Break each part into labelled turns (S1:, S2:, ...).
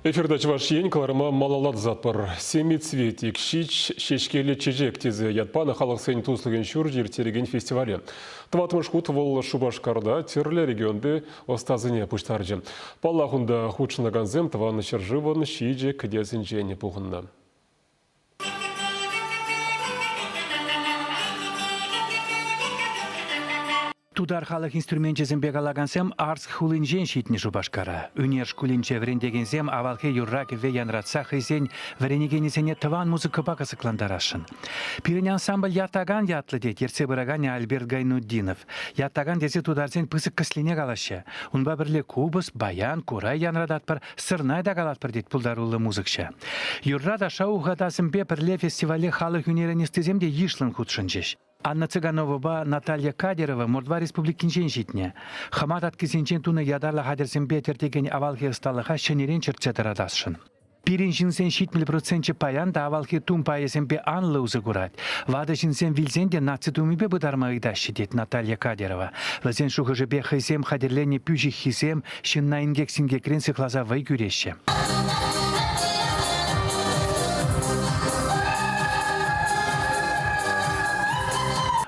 S1: Эфирта Чӑваш Ен кӑларӑма малалла тӑсатпӑр. Семицветик ҫич ҫеҫкеллӗ чечек тесе ят панӑ халӑхсен туслӑхӗн ҫурчӗ ирттерекен фестивале. Тӑваттӑмӗш хут вӑл Шупашкарта тӗрлӗ регионти ӑстасене пуҫтарчӗ. Паллах, унта хутшӑнакансем тӑван ҫӗршывӑн ҫичӗ кӗтесӗнчен пухӑннӑ.
S2: Тутар халӑх инструменчӗсемпе калакансем Арск хулинчен ҫитнӗ Шупашкара. Ӳнер шкулӗнче вӗрентекенсем авалхи юрра-кӗвве янратса хӑйсен вӗренекенӗсене тӑван музыкӑпа кӑсӑклантарасшӑн. Пирӗн ансамбль Ятаган ятлӑ тет ертсе пыраканӗ Альберт Гайнутдинов. Ятаган тесе тутарсен пысӑк кӗслине калаҫҫӗ. Унпа пӗрле купӑс, баян, курай янрататпӑр, сӑрнай та калатпӑр тет пултаруллӑ музыкҫӑ. Юрра-ташша ухатасемпе пӗрле фестивале халӑх ӳнерӗн ӑстисем те йышлӑн хутшӑнчӗҫ. Анна Цыгановӑпа Наталья Кадерова Мордва Республикинчен ҫитнӗ. Хӑма таткисенчен тунӑ ятарлӑ хатӗрсемпе тӗртекен авалхи ӑсталӑха ҫӗнӗрен чӗртсе тӑратасшӑн. Пирӗн ҫынсен 70 проценчӗ паян та авалхи тум пайӗсемпе анлӑ усӑ курать. Ватӑ ҫынсем вилсен те наци тумӗпе пытарма ыйтаҫҫӗ, тет Наталья Кадерова. Вӗсен шухӑшӗпе хӑйсем хатӗрленӗ пӳ-ҫыххисем ҫынна инкек-синкекрен сыхласа вӑй кӳреҫҫӗ.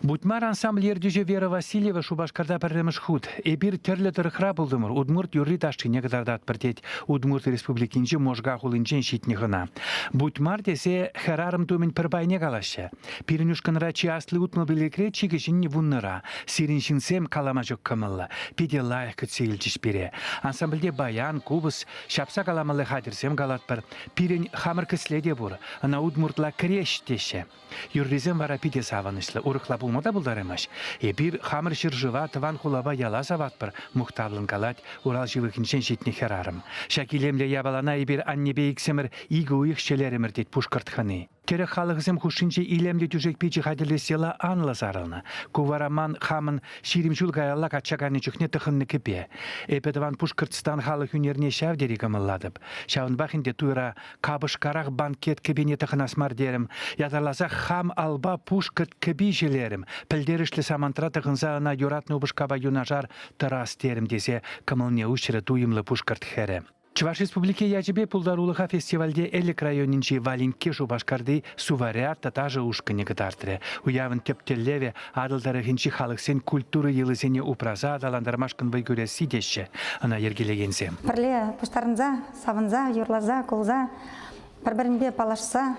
S2: Бутмар ансамбль ертӳҫи Вера Васильева Шупашкарта пӗрремӗш хут. Эпир тӗрлӗ тӑрӑхра пултӑмӑр, удмурт юрри-ташшине кӑтартатпӑр, тет Удмурт Республикинчи Можга хулинчен ҫитнӗ хӑна. Бутмар тесе хӗрарӑм тумӗн пӗр пайне калаҫҫӗ. Пирӗн ушкӑнра чи асли 65-ре, чи кӗҫӗнни вуннӑра. Сирӗн ҫынсем калама ҫук кӑмӑллӑ. Питӗ лайӑх кӗтсе илчӗҫ пире. Ансамбльте баян, купӑс, ҫапса каламалли хатӗрсем калатпӑр. Пирӗн хамӑр кӗсле те пур. Ӑна удмуртла кӗреш теҫҫӗ. Юррисем вара питӗ савӑнӑҫлӑ, урӑхла пулма та пултараймасть. Эпир хамӑр ҫӗршыва, тӑван хулапа яла саватпӑр, мухтавлӑн калать Урал ҫывӑхӗнчен ҫитнӗ хӗрарӑм. Ҫак илемлӗ япалана эпир аннепе иксӗмӗр икӗ уйӑх ҫӗлерӗмӗр, тет пушкӑрт хӑни. Тӗрӗк халӑхӗсем хушшинче илемлӗ тӳшек пичӗ хатӗрлес йӑла анлӑ сарӑлнӑ. Ку вара ман хамӑн 20 ҫул каялла качча кайнӑ чухне тӑхӑннӑ кӗпе. Эпӗ тӑван Пушкӑртстан халӑх ӳнерне ҫав тери кӑмӑллатӑп. Ҫавӑнпах ӗнтӗ туйра капӑшкарах банкет кӗпине тӑхӑнас мар терӗм. Ятарласа хам алпа пушкӑрт кӗпи ҫӗлерӗм. Пӗлтерӗшлӗ самантра тӑхӑнса ӑна юратнӑ упӑшкапа юнашар тӑрас терӗм тесе кӑмӑлне уҫрӗ туйӑмлӑ пушкӑрт хӗрӗ. Чӑваш Республики ячӗпе пултарулӑха фестивальте Элӗк районӗнчи Валинкке Шупашкарти Суварята ташӑ ушкӑнӗ кӑтартрӗ. Уявӑн тӗп тӗллевӗ Атӑл тӑрӑхӗнчи халӑхсен культура йӑлисене упраса аталантармашкӑн вӑй кӳресси теҫҫӗ ӑна йӗркелекенсем.
S3: Пӗрле пуҫтарӑнса, савӑнса, юрласа, кулса, пӗр-пӗринпе паллашса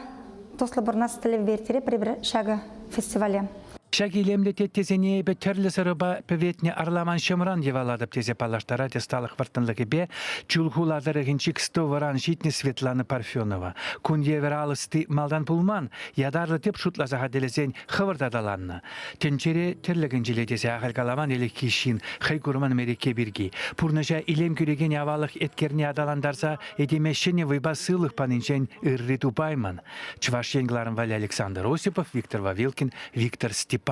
S3: туслӑ пурӑнас тӗллевпе ирттеретпӗр эпир ҫакӑ фестивале.
S2: Ҫак илемлӗ теттесене эпӗ тӗрлӗ сӑрӑпа пӗветнӗ арламан ҫӑмран йӑвалатӑп тесе паллаштарать ӑсталӑх вӑрттӑнлӑхӗпе Чулхула тӑрӑхӗнчи Кстовӑран ҫитнӗ Светлана Парфенова. Кун евӗр ал ӑсти малтан пулман, ятарлӑ тӗп шутласа хатӗрлесен хӑвӑрт аталаннӑ. Тӗнчере тӗрлӗ кӗнчеле тесе ахаль каламан ӗлӗкхи ҫын хӑй курман мерекке пирки. Пурнӑҫа илем кӳрекен аваллӑх еткерне аталантарса этеме ҫӗнӗ вӑйпа сывлӑх панинчен ырри тупаймӑн. Чӑваш Ен кӑларӑм валли Александр Осипов, Виктор Вавилкин, Виктор Степанов.